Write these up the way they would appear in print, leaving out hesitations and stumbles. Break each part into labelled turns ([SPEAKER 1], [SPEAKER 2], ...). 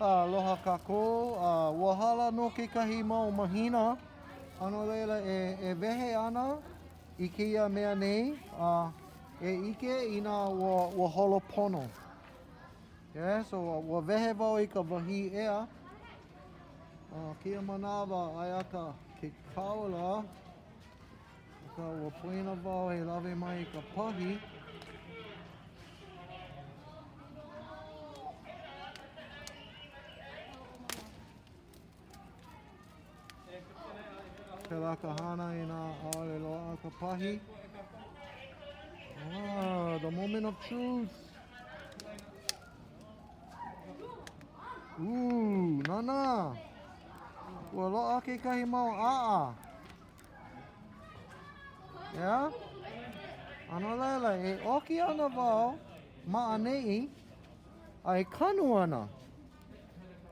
[SPEAKER 1] Aloha kākou, a ua hala nō kekahi mau mahina, a no laila e, e wehe ana i kēia mea nei, a e ʻike inā ua, ua holo pono. Yeah, so ua wehe wau i ka wahī ea. A kēia manawa, aia ka, ke kaula, akā ua poina wau e lawe mai i ka pahi. Pēlā ka hana inā ʻaʻole loaʻa ka pahi. Ah, the moment of truth. Ooh, nānā. Ua loaʻa kekahi mau ʻaʻa. Yeah? A no laila, e ʻoki ana wau ma ʻaneʻi, a e kanu ana.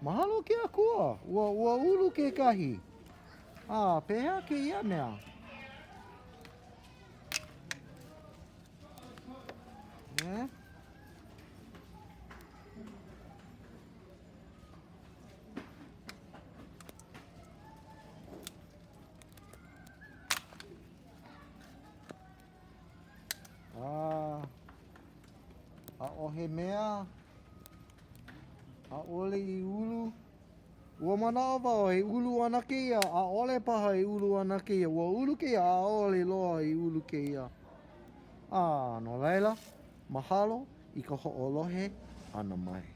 [SPEAKER 1] Mahalo ke Akua, ua, ua ulu kekahi. A, pehea kēia mea? Yeah? A, ʻaʻohe mea, ʻaʻole i ulu. Ua manaʻo wau e ulu ana kēia, ʻaʻole paha e ulu ana kēia. Ua ulu kēia, ʻaʻole loa i ulu kēia. A, no laila, mahalo i ka hoʻolohe ʻana mai.